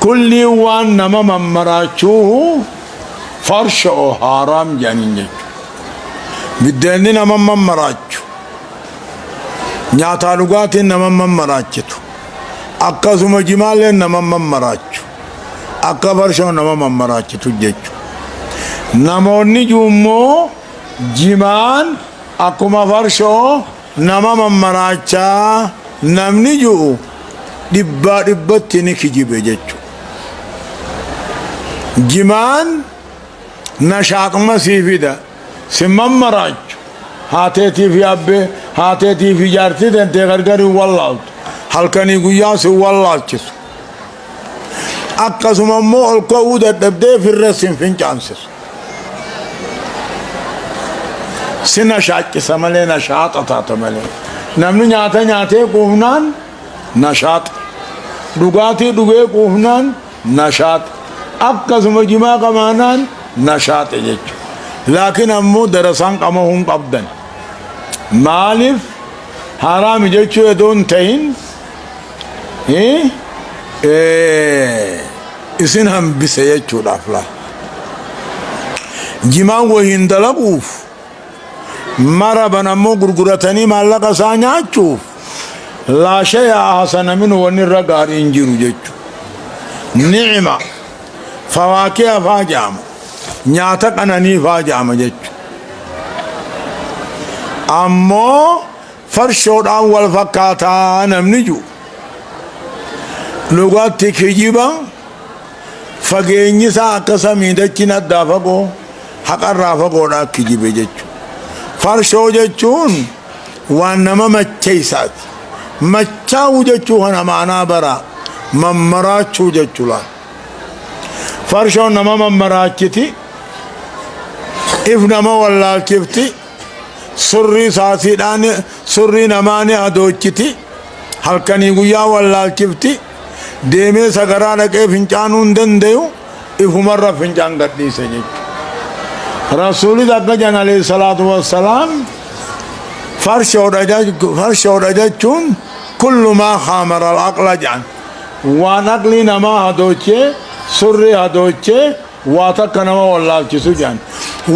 Kulliin waan nama mammaraachuuhu farsho'o haaraam jedhaniin jechuudha. Biddeenni nama mammaraachu. Nyaataa dhugaatiin nama mammaraachitu. Akkasuma jimaalleen nama mammaraachu. Akka farshoon nama mammaraachitu jechuudha. Namoonni juummoo jimaan akkuma farshoo nama mammaraachaa namni ju'u dhibbaa dhibbatti ni kijibe jechuudha. Jimaan nashaaqma sii fida, si mammaraachu, haateetii fi abbee, haateetii fi jaartii tantee gargar hin wallaaltu, halkanii guyyaa si wallaalchisu. Akkasuma immoo ol ka'uu dadhabdee firra sin fincaansisu. Si nashaachisa malee nashaaxa taata malee. Namni nyaata nyaatee quufnaan nashaaxa. Dhugaatii dhugee quufnaan nashaaxa. Akkasuma jimaa qamaanaan nashaaxe jechuudha. Laakiin ammoo darasaan qamahuu hin qabdan. Maaliif haraami jechuu edoo hin ta'in isin hambise jechuudhaaf laal. Jimaan wahiin dalaguuf maraban ammoo gurguratanii maallaqa isaa nyaachuuf laa shay'a ahsana minhu wanni irra gaarii hin jiru jechuudha. Ni'ima fawaakiha faa jedhama. Nyaata qananii faa jedhama jechuudha. Ammoo farshoodhaan wal fakkaataa namni jiru dhugatti kijiba fageenyi isaa akka samii dachiin addaa fagoo haqarraa fagoodhaa kijibe jechuudha. Farshoo jechuun waan nama macheessaati. Machaa'uu jechuu kana maanaa bara mammaraachuu jechuudha. Farshoon nama mammaraachiti, if nama wallaalchifti, surrii saasiidhaan surrii namaa ni hadoochiti, halkanii guyyaa wallaalchifti, deemee sagaraa dhaqee fincaanuu hin dandayu, ifumarra fincaan gadhiise jechuudha. Rasuulis akka jedhan alayhi salaatu wassalaam farshoodha jechuun kullu maa khaamara al-aqla jedhan waan aqlii namaa hadoochee surrii hadoochee waa takka nama wallaalchisu jedhan.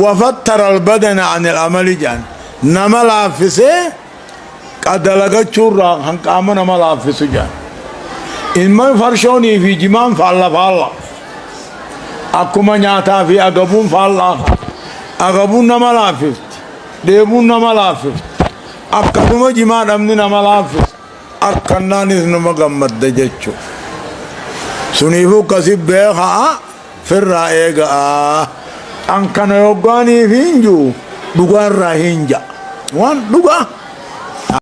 Wafattara albadana anil amali jedhan nama laaffisee dalagachuurraa kan qaama nama laaffisu jedhan. Ilma farshoonii fi jimaan faalla faalla. Akkuma nyaataa fi agabuun faallaa. Agabuun nama laaffifti. Dheebuun nama laaffifti. Akkasuma jimaa dhabni nama laaffisa. Akkannaanis nama gammadda jechuudha. Suniifuu akkasi beekaa firraa eegaa. An kana yoggaaniif hin jiru dhugaarraa hin ja'a. Waan dhugaa.